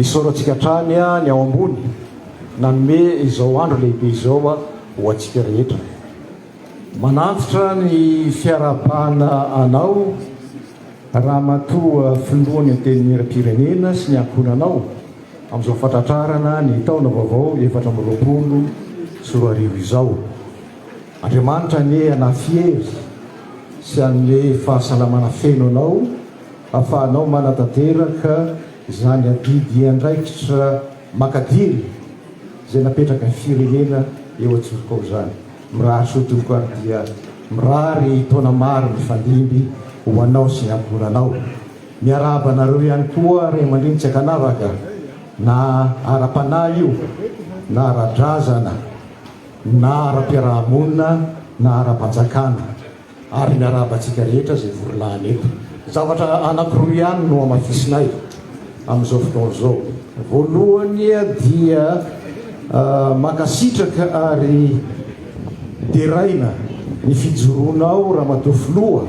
Isaorantsika hatrany ny ao ambony nanome izao andro lehibe izao ho antsika rehetra. Manantitra ny fiarahabana anao Ramatoa Filohan'ny Antenimierampirenena sy ny ankohonanao amin'izao fatratrarana ny taona vaovao 2024 izao. Andriamanitra anie hanafy hery sy hanome fahasalamana feno anao ahafahanao manatanteraka izany adidy andraikitra makadiry izay napetraky ny firenena eo an-tsorokao izany. Mirary soa tompoko ary dia mirary taona maro mifandimby ho anao sy ny ankohonanao. Miarahaba anareo ihany koa ray aman-dreny tsy ankanavaka na ara-panahy io na ara-drazana na ara-piaraha-monina na ara-panjakana ary miarahaba antsika rehetra izay vory lany eto. Zavatra anankiroa ihany no hamafisinay amin'izao fotoana izao. Voalohany dia mankasitraka ary deraina ny fijoroanao Ramatoa Filoha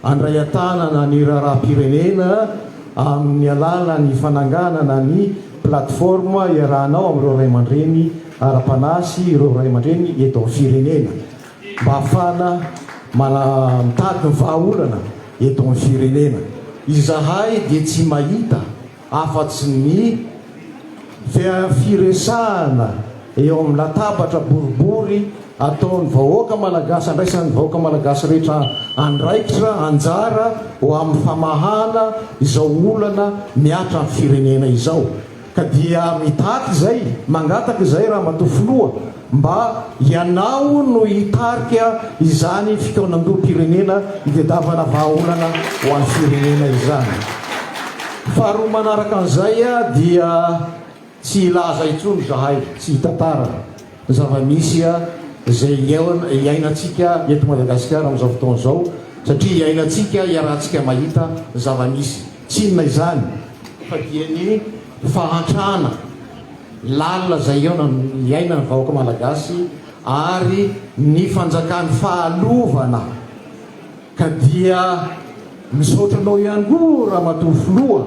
handray an-tanana ny raharaham-pirenena amin'ny alalan'ny fananganana ny plateforme iarahanao amin'ireo ray aman-dreny ara-panahy sy ireo ray aman-dreny eto amin'ny firenena mba hahafahana mitady ny vahaolana eto amin'ny firenena. Izahay dia tsy mahita afa-tsy ny firesahana eo amin'ny latabatra boribory ataon'ny vahoaka malagasy, andraisan'ny vahoaka malagasy rehetra andraikitra, anjara ho amin'ny famahana izao olana mihatra amin'ny firenena izao. Ka dia mitaky izay, mangataka izay Ramatoa Filoha mba ianao no hitarika izany fikaonandoham-pirenena hitadiavana vahaolana ho an'ny firenena izany. Faharoa manaraka an'izay dia tsy hilaza intsony izahay, tsy hitantara ny zava-misy izay iainantsika eto Madagasikara amin'izao fotoana izao satria iainantsika, iarahantsika mahita ny zava-misy. Tsy inona izany fa dia ny fahantrana lalina izay iainan'ny vahoaka malagasy ary ny fanjakan'ny fahalovana. Ka dia misaotra anao ihany koa Ramatoa Filoha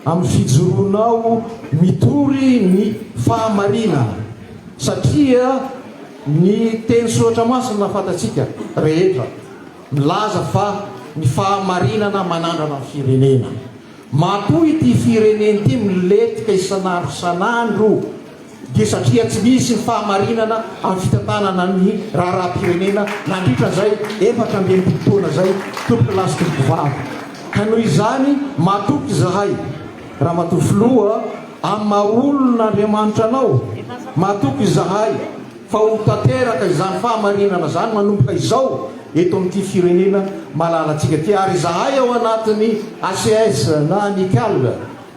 amin'ny fijoroanao mitory ny fahamarinana satria ny teny soratra masina fantatsika rehetra milaza fa ny fahamarinana manandrana ny firenena. Matoa ity firenena ity milentika isan'andro isan'andro dia satria tsy misy ny fahamarinana amin'ny fitantanana ny raharaham-pirenena nandritra izay 64 taona izay tompokolahy sy tompokovavy. Ka noho izany matoky izahay Ramatoa Filoha amin'ny maha olon'Andriamanitra anao, matoky izahay fa ho tanteraka izany fahamarinana izany manomboka izao eto amin'ity firenena malalantsika ity ary izahay ao anatin'ny ACS na Amicale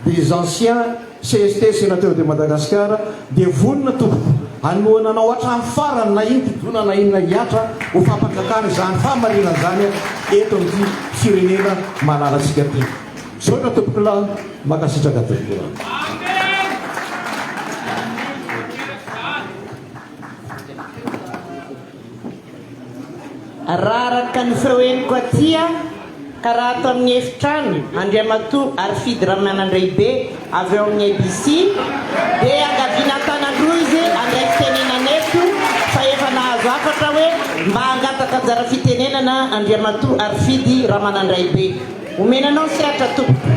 des anciens cst Sénateur de Madagascar dia vonona tompoko hanohana anao hatramin'ny farany na inon-kidona na inona hihatra ho fampanjakana izany fahamarinana izany eto amin'ity firenena malalantsika ity. Misaotra tompokolahy, mankasitraka tompokolahy. Raha araka ny feo henoko aty ka raha ato amin'ny efitrano Andriamatoa Harifidy Ramanandrehibe avy ao amin'ny ABC dia iangaviana an-tanan-droa izy handray fitenenana eto fa efa nahazo hafatra hoe mba hangataka anjara fitenenana Andriamatoa Harifidy Ramanandraibe. Omena anao ny sehatra tompoko.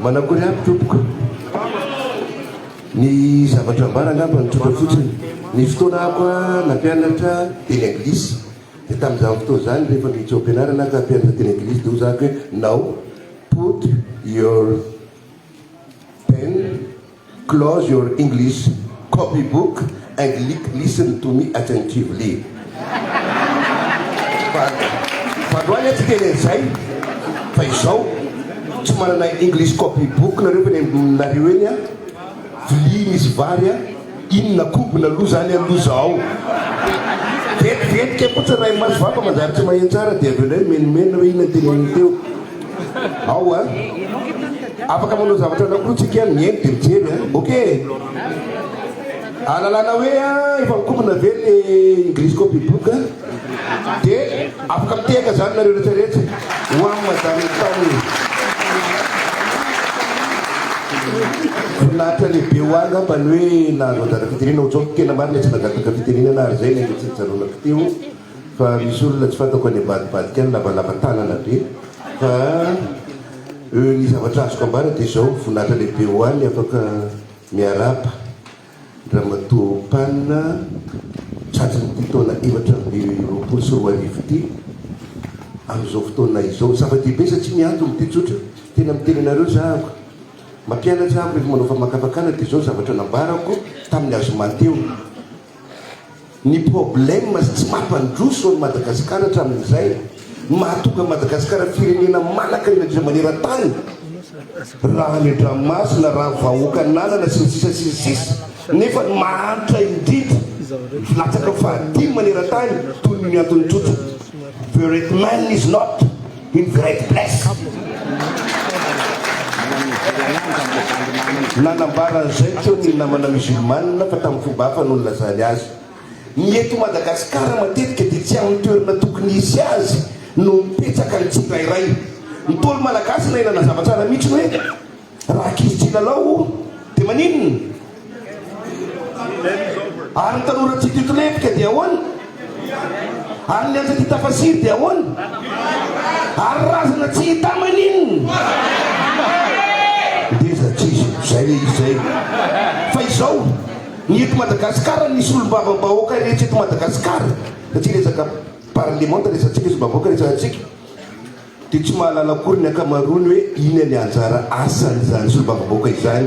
Manakory aby tompoko. Ny zavatra ambara angamba ny tsotra fotsiny. Ny fotoana ako nampianatra teny anglisy. Dia tamin'izany fotoana izany rehefa miditra ao am-pianarana aho ka hampianatra teny anglisy dia hoy za hoe now put your pen Close your English copy book and listen to me attentively. Fa fa androany aho tsy hiteny an'izay fa izao tsy manana English copy book nareo fa eny aminareo eny aho. Vilia misy vary a! Inona kobona aloha zany aloha zao? Vetivetika fotsiny raha imaso vava manjary tsy maheno tsara dia avy eo indray mimenomenona hoe inona ny teneniny teo. Ao a! Afaka manao zavatra anankiroa tsika, mihaino dia mijery a! Ok! Ahalalana hoe efa mikobona ve le English copy book a! Dia afaka mitehaka zany nareo rehetra rehetra ho any madame Taona. Voninahitra lehibe ho ahy angamba ny hoe nahazo anjara fitenenana ohatr'izao, tena marina tsy nangataka fitenenana ary izay no tsy nijanonako teo fa misy olona tsy fantako any ambadibadika any lavalava tanana be fa ny zavatra azoko ambara dia izao, voninahitra lehibe ho ahy ny afaka miarahaba Ramatoa Pan, tratran'ity taona 2024 ity, amin'izao fotoana izao. Zava-dehibe satria ny antony dia tsotra, tena miteny anareo za, mampianatra aho rehefa manao famakafakana dia izao ny zavatra nambarako tamin'ny azoma teo. Ny problème tsy mampandroso an'i Madagasikara hatramin'izay, ny mahatonga an'i Madagasikara firenena manankarena indrindra maneran-tany, raha any an-dranomasina, raha ny vahoaka ananana sy ny sisa sy ny sisa, nefa ny mahantra indrindra, latsaka fahadimy maneran-tany, toy ny antony tsotra, the right man is not. In great place. Nanambara an'izay teo ny namana musulmane fa tamin'ny fomba hafa no nilazany azy. Ny eto Madagasikara matetika dia tsy amin'ny toerana tokony hisy azy no mipetraka ny tsirairay. Ny Ntaolo Malagasy nahay nanazava tsara mihitsy hoe Raha ankizy tsy hilalao dia maninona? Ary ny tanora tsy tia dia ahoana? Ary ny antra tia tafasiry dia ahoana? Ary razana tsy hita maninona? Ngeza tsisy, zay le izy zay. Fa izao, ny eto Madagasikara, ny solombavambahoaka rehetra eto Madagasikara, satria resaka parlemanta resatsika, solombavambahoaka resahantsika, Dia tsy mahalala akory ny ankamaroany hoe inona ny anjara asan'izany solombavambahoaka izany.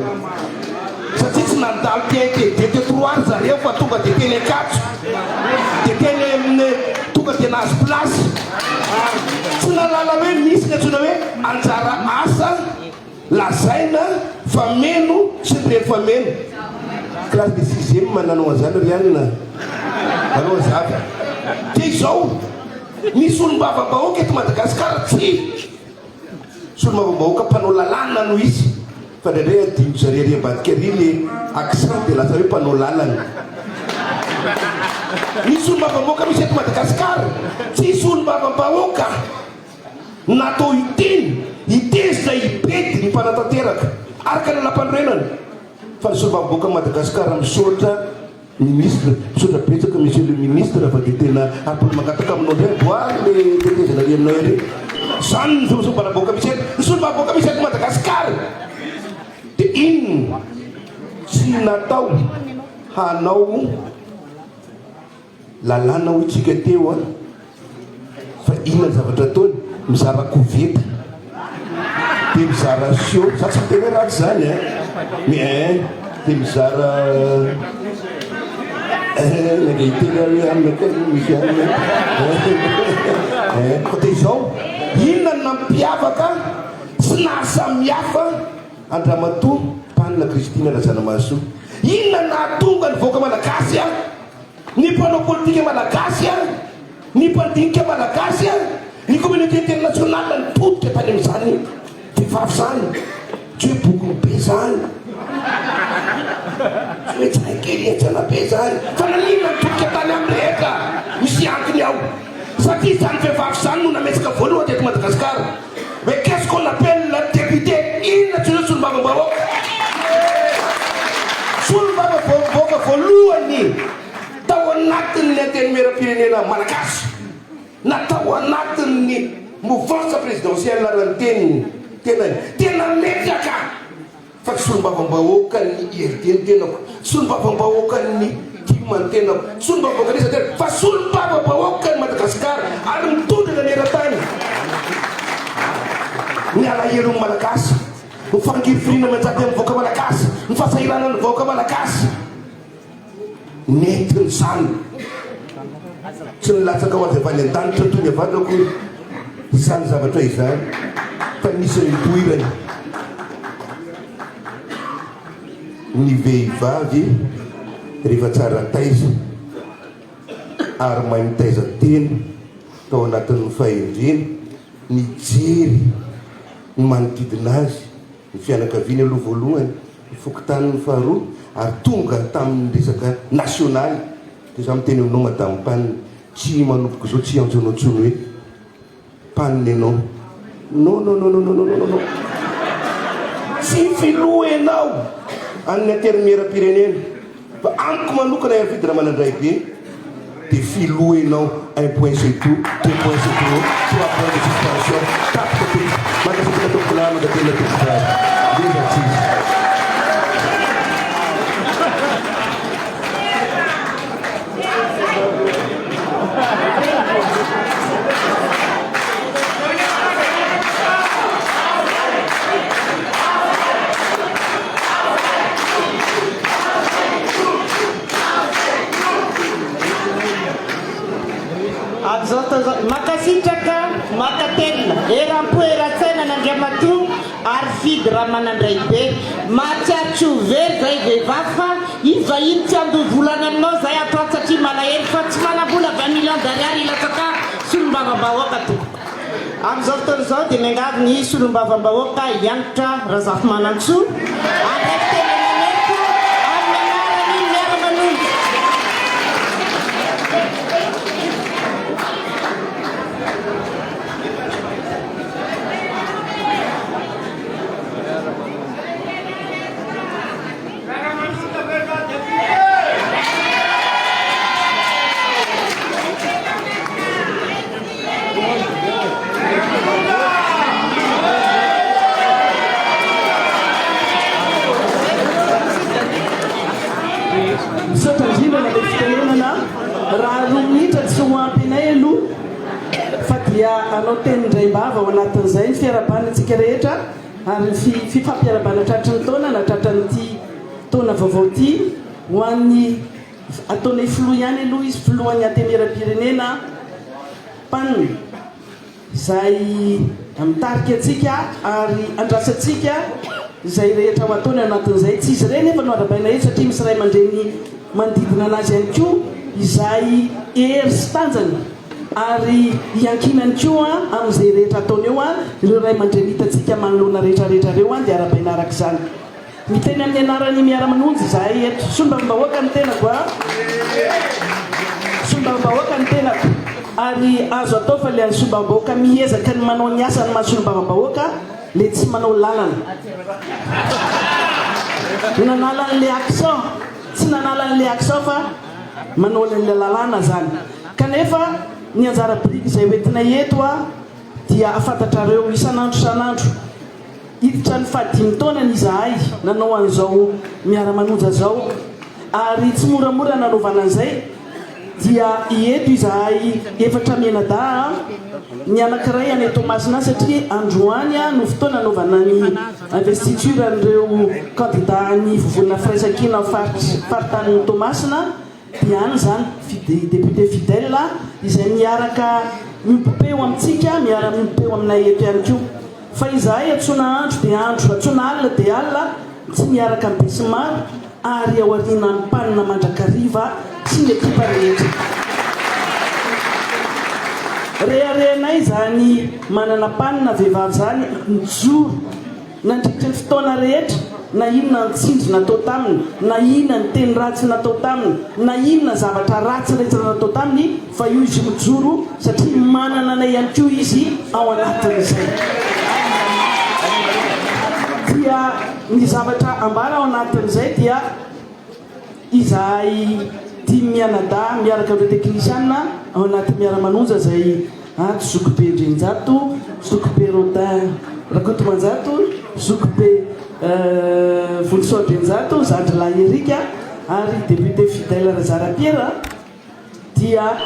Satria tsy nandalo TNT teto ry zareo fa tonga dia teny Ankatso, dia teny amin'ny tonga dia nahazo place. Tsy nahalala hoe misy ny antsoina hoe anjara asa lazaina fa meno sy ny reny fa meno. Classe de sixième nanao an'izany ry anona. Aleo hazava. Dia izao. Ny solombavambahoaka eto Madagasikara tsy solombavambahoaka mpanao lalàna no izy fa indraindray adino zareo ary ambadika ary le accent dia lasa hoe mpanao lalana. Ny solombavambahoaka misy eto Madagasikara tsy solombavambahoaka natao hiteny, hitezitra, hibedy ny mpanatanteraka araka ny lalàmpanorenana fa ny solombavambahoakan'i Madagasikara misaotra Ministre, misaotra betsaka Monsieur le Ministre fa dia tena ary mbola mangataka aminao indray amboary le tetezana ary aminay ary. Zany ny solombavambahoaka misy eto. Ny solombavambahoaka misy eto Madagascar dia inona? Tsy natao hanao lalàna hoy tsika teo an. Fa inona ny zavatra ataony? Mizara koveta, dia mizara sio, za tsy miteny hoe ratsy zany an, mais ein, dia mizara ein, nandeha hiteny aho hoe aminy koa aloha misy aminy ein, fa dia izao, inona no nampiavaka sy nahasamihafa an-dRamatoa Panina Christine Razanamahasoa? Inona no nahatonga ny vahoaka malagasy an? Ny mpanao politika malagasy an, ny mpandinika malagasy an, ny communauté internationale nitodika tany amin'izany vehivavy izany, tsy hoe bokony be izany, tsy hoe tsy hay kely henjana be izany, fa naninona nitodika tany aminy rehetra? Misy antony ao, satria izany vehivavy izany no nametsaka voalohany teto Madagasikara hoe qu'est-ce qu'on appelle député, inona tsy hoe solombavambahoaka? Solombavambahoaka voalohany tao anatin'ny Antenimierampirenena malagasy na tao anatin'ny mouvance présidentielle raha ny teniny tenany dia nametraka fa tsy solombavambahoakan'ny IRD ny tenako, tsy solombavambahoakan'ny tim ny tenako, tsy solombavambahoakan'iza ny tenako fa solombavambahoakan'i Madagasikara ary mitondra naneran-tany ny alahelon'ny Malagasy, ny fangirifiriana mianjady amin'ny vahoaka Malagasy, ny fahasahiranan'ny vahoaka Malagasy. Nentin'izany. Tsy nilatsaka ho azy avy any an-danitra toy ny avandra akory izany zavatra izany, fa nisy nipoirany. Ny vehivavy rehefa tsara taiza ary mahay mitaiza tena tao anatin'ny fahendrena, nijery ny manodidina azy, ny fianakaviany aloha voalohany, ny fokontaniny faharoa ary tonga tamin'ny resaka nasionaly. Dia za miteny aminao Madame Pan, tsy manomboka izao tsy hiantso anao intsony hoe Pan enao. Non non non non non non non. Tsy filoha enao an'ny antenimieram-pirenena fa amiko manokana Hervidy Ramanandraibe dia filoha enao un point c'est tout, deux points c'est trop, trois points de suspension, tapitra tompoko. Mankasitraka tompokolahy, mankatelina tompokovavy. Ngeza tsy izy. Amin'izao fotoana izao, mankasitraka, mankatelina, eram-po eran-tsaina an'Andriamatoa Harifidy Ramanandraibe. Mahatsiaro tsy ho very zahay vehivavy fa i vahiny tsy handoa vola any aminao zahay ato ato satria malahelo fa tsy manambola 20 millions d'ariary hilatsaka solombavambahoaka tompoko. Amin'izao fotoana izao dia miangavy ny solombavambahoaka Hanitra Razafimanantsoa handray fitenenana eto amin'ny anaran'ny Miara-manonja. Misaotra indrindra nalefy fitenenana. Raha roa minitra tsy ho ampy anay aloha fa dia hanao teny indraim-bava ao anatin'izay ny fiarahabana antsika rehetra ary ny fifampiarahabana tratry ny taona na tratran'ity taona vaovao ity ho an'ny ataonay filoha ihany aloha izy filohan'ny Antenimierampirenena pan izay mitarika antsika ary andrasantsika izay rehetra ho ataony ao anatin'izay. Tsy izy ireny nefa no arabaina eto satria misy ray aman-dreny manodidina anazy ihany koa izay hery sy tanjany ary iankinany koa amin'izay rehetra ataony eo ireo ray aman-dreny hitantsika manoloana rehetra rehetra ireo dia arabaina araka izany. Miteny amin'ny anaran'ny Miara-manonja izahay eto. Solombavambahoaka ny tenako a! Solombavambahoaka ny tenako. Ary azo atao fa ilay solombavambahoaka miezaka ny manao ny asany maha solombavambahoaka ilay tsy manao lalana. Nanala an'ilay accent, tsy nanala an'ilay accent fa manao an'ilay lalàna izany. Kanefa ny anjara biriky izay hoentinay eto a, dia fantatrareo isan'andro isan'andro. Hiditra ny fahadimy taonany izahay nanao an'izao miara-manonja izao ary tsy moramora nanaovana an'izay dia eto izahay efatra mianadahy an, ny anankiray any Toamasina any satria androany no fotoana anaovana ny investiture an'ireo kandida an'ny Vovonana Firaisankina faritanin'i Toamasina. Dia any izany député fidèle izay miaraka miombom-peo amintsika, miara-miombom-peo aminay eto ihany koa. Fa izahay antsoina andro dia andro, antsoina alina dia alina, tsy miaraka amin'ny besinimaro ary aorianan'ny mpanina mandrakariva sy ny ekipa rehetra. Reharehanay izany manana mpanina vehivavy izany mijoro. Nandritry ny fotoana rehetra, na inona ny tsindry natao taminy, na inona ny teny ratsy natao taminy, na inona zavatra ratsy rehetra natao taminy, fa io izy mijoro satria manana anay ihany koa izy ao anatin'izay. Dia ny zavatra ambara ao anatin'izay dia izahay dimy mianadahy miaraka amin'ireo teknisiana ao anatin'ny Miara-manonja izay ato Zokibe Andrianjato, Zokibe Rodin Rakotomanjato, Zokibe Vonisoa Andrianjato, Zandrilahy Eric ary Député Fidèle Razara Pierre. dia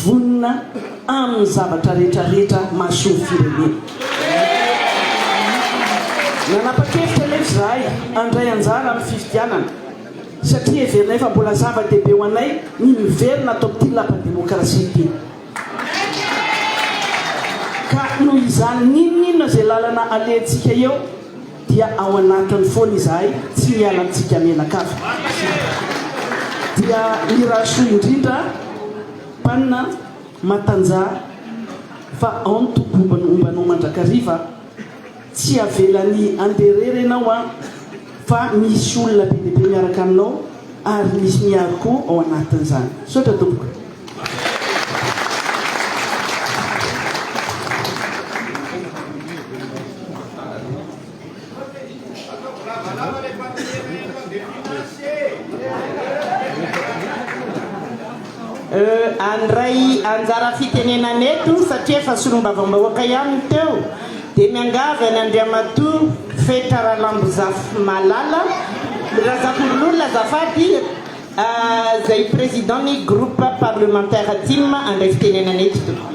vonona amin'ny zavatra rehetra rehetra mahasoa ny firenena. Nanapa-kevitra anefa izahay handray anjara amin'ny fifidianana satria heverinay fa mbola zava-dehibe ho anay ny miverina ato amin'ity lapan'ny demokrasia ity. Ka noho izany n'inon'inona izay lalana alehantsika eo. dia ao anatiny foana izahay tsy miala amintsika mianakavy. Dia mirary soa indrindra Mpanina matanjaha fa ao ny Tompo homba anao mandrakariva. Tsy avelany handeha irery ianao an, fa misy olona be dia be miaraka aminao ary misy miaro koa ao anatin'izany. Misaotra tompoko. Handray anjara fitenenana eto satria efa solombavambahoaka ihany ny teo dia miangavy an' Andriamatoa Fetra Ralambozafimalala, Razafimbololona azafady, izay président ny groupe parlementaire tim handray fitenenana eto tompoko.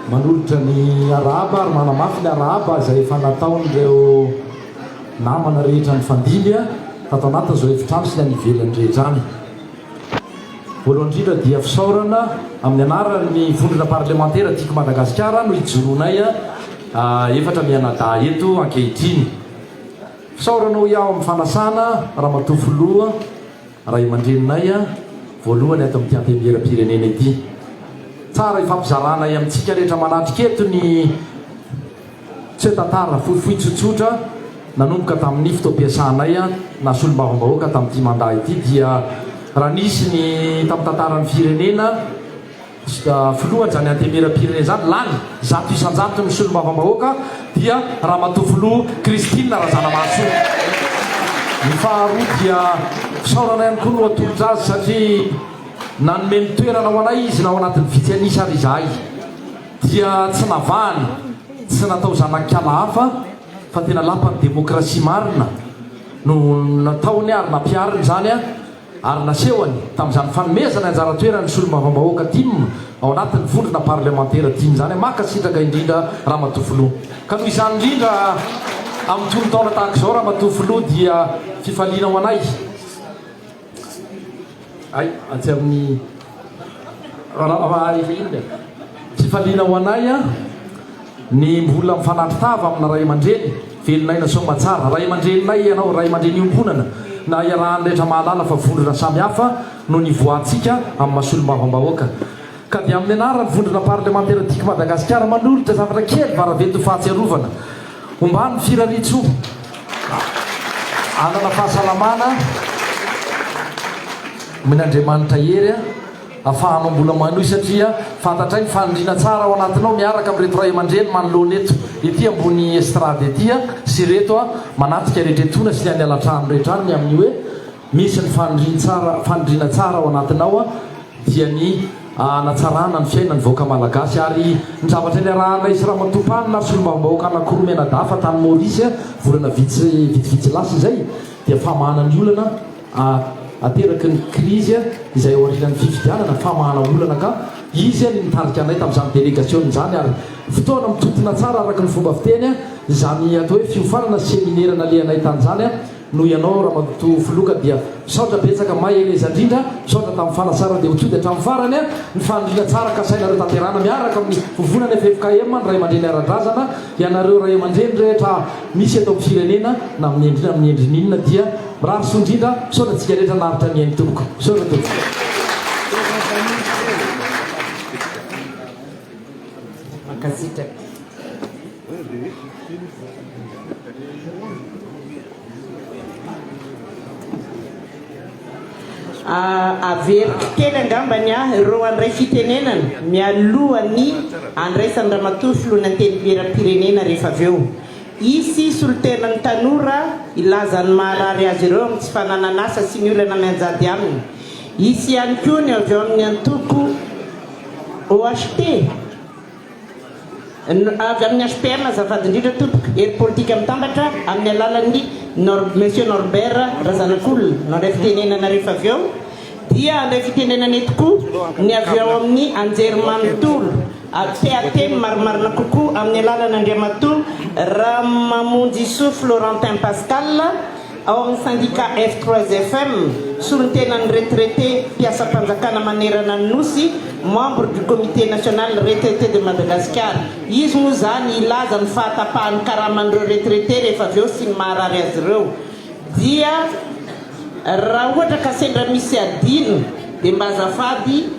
Manolotra ny arahaba ary manamafy ny arahaba izay efa nataon'ireo namana rehetra nifandimby tato anatin'izao efitrano sy ny any ivelany rehetra any. Voalohany indrindra dia fisaorana amin'ny anaran'ny vondrona parlemantera Tiako Madagasikara no ijoroanay efatra mianadahy eto ankehitriny. Fisaorana hoy aho amin'ny fanasana Ramatoa Filoha, Ray aman-dreninay voalohany ato amin'ity Antenimierampirenena ity. Tsara ifampizaranay amintsika rehetra manatrika eto ny Tsy hoe tantara fohifohy tsotsotra nanomboka tamin'ny fotoam-piasanay na solombavambahoaka tamin'ity mandat ity dia raha nisy ny tamin'ny tantaran'ny firenena filohan'izany antenimierampirenena izany lany 100% ny solombavambahoaka dia Ramatoa Filoha Christine Razanamahasoa. Ny faharoa dia fisaorana ihany koa no atolotra azy satria nanome ny toerana ho anay izy na ao anatin'ny vitsy an'isa ary izahay. Dia tsy navahany, tsy natao zanak'ala hafa fa tena lapan'ny demokrasia marina no nataony ary nampihariny izany ary nasehony tamin'izany fanomezana anjara toerana ny solombavambahoaka tim ao anatin'ny vondrona parlemantera tim izany. Mankasitraka indrindra Ramatoa Filoha. Ka noho izany indrindra amin'ny tonon-taona tahaka izao Ramatoa Filoha dia fifaliana ho anay. Hay, atsy amin'ny raha efa inona e? Fifaliana ho anay ny mbola mifanatri-tava amina ray aman-dreny velon'aina soamatsara. Ray aman-dreninay ianao, ray aman-dreny iombonana na iarahan'ny rehetra mahalala fa vondrona samy hafa no nivoahantsika amin'ny maha solombavambahoaka. Ka dia amin'ny anaran'ny vondrona parlemantera Tiako Madagasikara manolotra zavatra kely varaventy ho fahatsiarovana. Ombany ny firariantsoa hanana fahasalamana, omen'Andriamanitra hery ahafahanao mbola manohy satria fantatray ny fanindriana tsara ao anatinao miaraka amin'ireto ray aman-dreny manoloana eto ety ambony estrade ety sy ireto manatrika rehetra etoana sy ny any alatrano rehetra any ny amin'ny hoe misy ny fanindriana tsara ao anatinao dia ny hanatsarana ny fiainan'ny vahoaka malagasy ary ny zavatra niarahanay sy Ramatoa Mpanina ary solombavambahoaka anankiroa mianadahy fa tany Maurice volana vitsy vitsivitsy lasa izay dia famahana ny olana ateraky ny krizy izay aorianan'ny fifidianana, famahana olana ka izy ny nitarika anay tamin'izany delegasiona izany ary fotoana mitontona tsara araka ny fomba fiteny izany atao hoe fiofanana sy seminera nalehanay tany izany. Noho ianao Ramatoa Filoha ka dia misaotra betsaka mahereza indrindra, misaotra tamin'ny fanasana dia ho tody hatramin'ny farany ny faniriana tsara kasainareo tanterahana miaraka amin'ny vovonana ffkm ny ray aman-dreny ara-drazana, ianareo ray aman-dreny rehetra misy eto amin'ny firenena na amin'ny endriny na amin'ny endriny inona dia mirary soa indrindra, misaotra antsika rehetra naharitra nihaino tompoko. Misaotra tompoko. Mankasitraka. Averiko kely angambany ireo handray fitenenana mialoha ny handraisan'i Ramatoa Filohan'ny Antenimierampirenena rehefa avy eo. Hisy solontenan'ny tanora hilaza ny maharary azy ireo amin'ny tsy fananan'asa sy ny olana mianjady aminy. Hisy ihany koa ny avy ao amin'ny antoko OHT. Avy amin'ny HPM azafady indrindra tompoko, hery politika mitambatra amin'ny alalan'ny Monsieur Norbert Razanakolona no handray fitenenana rehefa avy eo dia handray fitenenana eto koa ny avy ao amin'ny Anjerimanontolo. PAT ny marimarina kokoa amin'ny alalan'Andriamatoa Ramamonjisoa Florentin Pascal ao amin'ny sendika F3FM, solontenan'ny retraité mpiasam-panjakana manerana ny Nosy, membre du comité national retraité de Madagascar. Izy moa izany hilaza ny fahatapahan'ny karaman'ireo retraité rehefa avy eo sy ny maharary azy ireo. Dia raha ohatra ka sendra misy adino dia mba azafady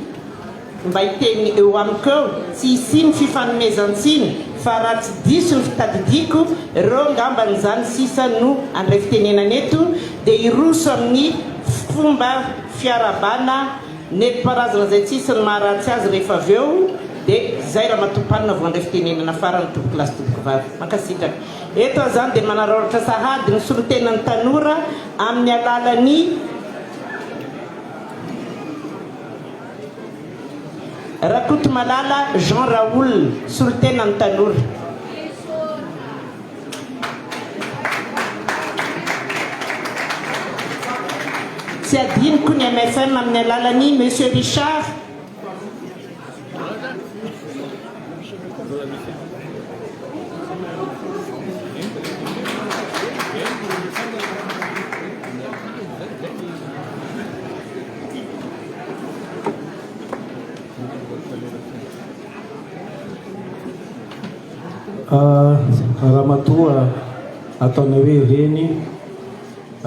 mba hiteny eo amiko eo, tsy hisian'ny fifanomezan-tsiny fa raha tsy diso ny fitadidiako, ireo ngambany izany sisa no handray fitenenana eto dia hiroso amin'ny fomba fiarahabana nentim-paharazana izay tsy hisy ny maharatsy azy rehefa avy eo dia izay Ramatoa Mpanina vao handray fitenenana farany tompokolahy sy tompokovavy. Mankasitraka. Eto aho izany dia manaraotra sahady ny solontenan'ny tanora amin'ny alalan'i. Rakotomalala Jean Raoul, solontenan'ny tanora. Tsy adinoko ny mfm amin'ny alalan'i Monsieur Richard. Ramatoa ataonay hoe reny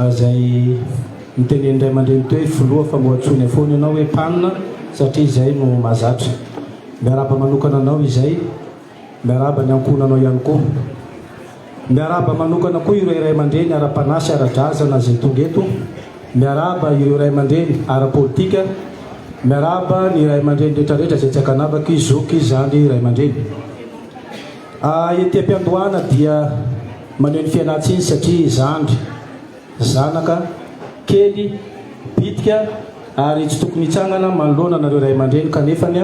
izay nitenenin'ny ray aman-dreny teo hoe filoha fa mbo antsoinay foana ianao hoe mpanina satria izay no mahazatra. Miarahaba manokana anao izay, miarahaba ny ankohonanao ihany koa. Miarahaba manokana koa ireo ray aman-dreny ara-panahy sy ara-drazana izay tonga eto. Miarahaba ireo ray aman-dreny ara-politika. Miarahaba ny ray aman-dreny rehetrarehetra izay tsy ankanavaka, zoky, zandry, ray aman-dreny. Ety am-piandohana dia maneho ny fialan-tsiny satria zandry, zanaka, kely, bitika ary tsy tokony hitsangana manoloana anareo ray aman-dreny kanefany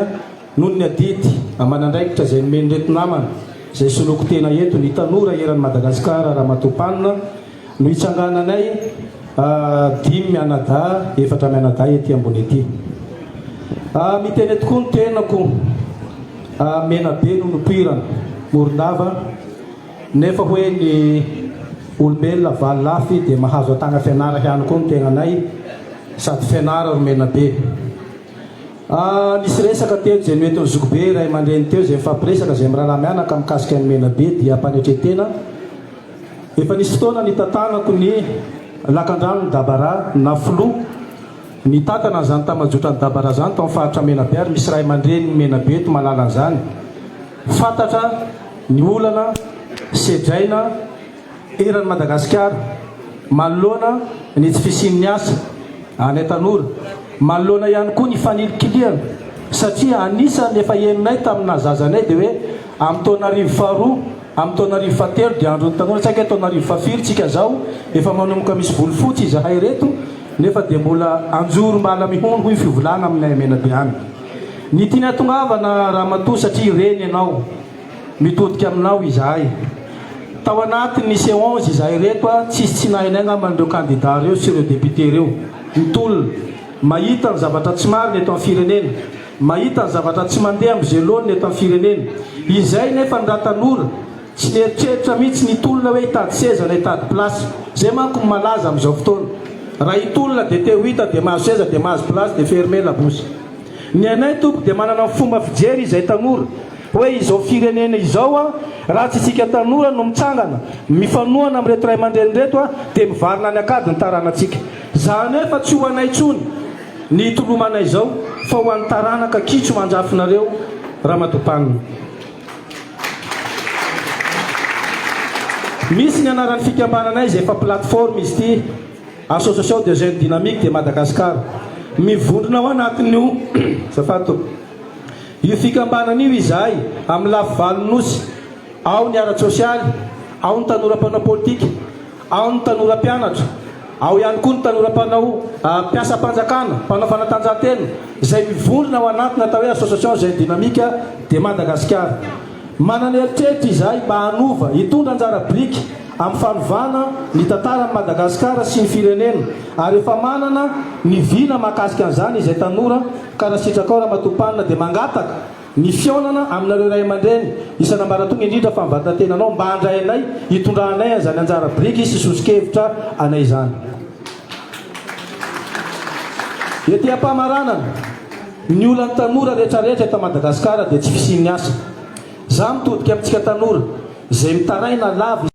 Noho ny adidy aman'andraikitra izay nomen'ireto namana izay soloko tena eto, ny tanora eran'i Madagasikara Ramatoa Panina no hitsangananay dimy mianadahy, efatra mianadahy ety ambony ety. Miteny eto koa ny tenako, Menabe no nipoirana, Morondava, nefa hoe ny olombelona valo lafy dia mahazo atagna fianara ihany koa ny tegnanay, sady fianara ro Menabe. Ah, nisy resaka teto izay noentin'ny zokibe ray aman-dreny teo izay mifampiresaka izay mirahalahy mianaka mikasika an'i Menabe dia am-panetren-tena. Efa nisy fotoana nitantanako ny lakandranon'i Dabara na filoha nitantana an'izany tambajotran'i Dabara izany tao amin'ny faritra Menabe ary misy ray aman-drenin'i Menabe eto mahalala an'izany. Fantatra ny olana sedraina Eran'i Madagasikara, manoloana ny tsy fisian'ny asa any tanora, manoloana ihany koa ny fanilikilihana satria anisan'ny efa henonay tamin'ny naha zaza anay dia hoe amin'ny taona arivo faharoa, amin'ny taona arivo fahatelo dia andron'ny tanora, tsy haiko hoe taona arivo fahafiry tsika zao, efa manomboka misy volo fotsy izahay ireto nefa dia mbola anjorom-bala mihono hoy fivolana aminay Menabe any. Ny tiany hatongavana ramatoa satria reny ianao. Mitodika aminao izahay. Tao anatin ny C11 izahay ireto a, tsisy tsy nahainay angamba ireo candidats ireo sy ireo députés ireo. Mitolona. Mahita ny zavatra tsy marina eto amin'ny firenena. Mahita ny zavatra tsy mandeha amin'izay laoniny eto amin'ny firenena. Izay nefa ny ratanora tsy nieritreritra mihitsy ny hitolona hoe hitady seza na hitady place. Izay manko no malaza amin'izao fotoana. Raha hitolona dia te ho hita dia mahazo seza dia mahazo place dia fermer la bouche. Ny anay tompoko dia manana ny fomba fijery izay tanora. Hoe izao firenena izao an, raha tsy isika tanora no mitsangana, mifanohana amin'ireto ray aman-dreny ireto an, dia mivarina any an-kady ny taranantsika. Izany hoe fa tsy ho anay intsony ny hitolomanay izao fa ho an'ny taranaka kitro mandrafinareo Ramatoa Mpanina. Misy ny anaran'ny fikambananay izay efa plateforme izy ity, Association des Jeunes Dynamiques de Madagascar. Mivondrona ao anatin'io, azafady tompoko. Io fikambanana io izahay amin'ny lafy valon'ny Nosy, ao ny ara-tsosialy, ao ny tanora mpanao politika, ao ny tanora mpianatra, ao ihany koa ny tanora mpanao mpiasam-panjakana, mpanao fanatanjahantena, izay mivondrona ao anatin'ny atao hoe Association Jeunes Dynamiques de Madagascar. Manana eritreritra izahay mba hanova, hitondra anjara biriky amin'ny fanovana ny tantaran'i Madagasikara sy ny firenena ary efa manana ny vina mahakasika an'izany izay tanora ka raha sitrakao Ramatoa Mpanina dia mangataka. ny fihaonana aminareo ray aman-dreny isan'ambaratonga indrindra fa mivanta-tenanao mba handray anay hitondranay an'izany anjara biriky sy soso-kevitra anay izany. Ety am-pamaranana, ny olan'ny tanora rehetrarehetra eto Madagasikara dia tsy fisian'ny asa. Za mitodika amintsika tanora izay mitaraina lava.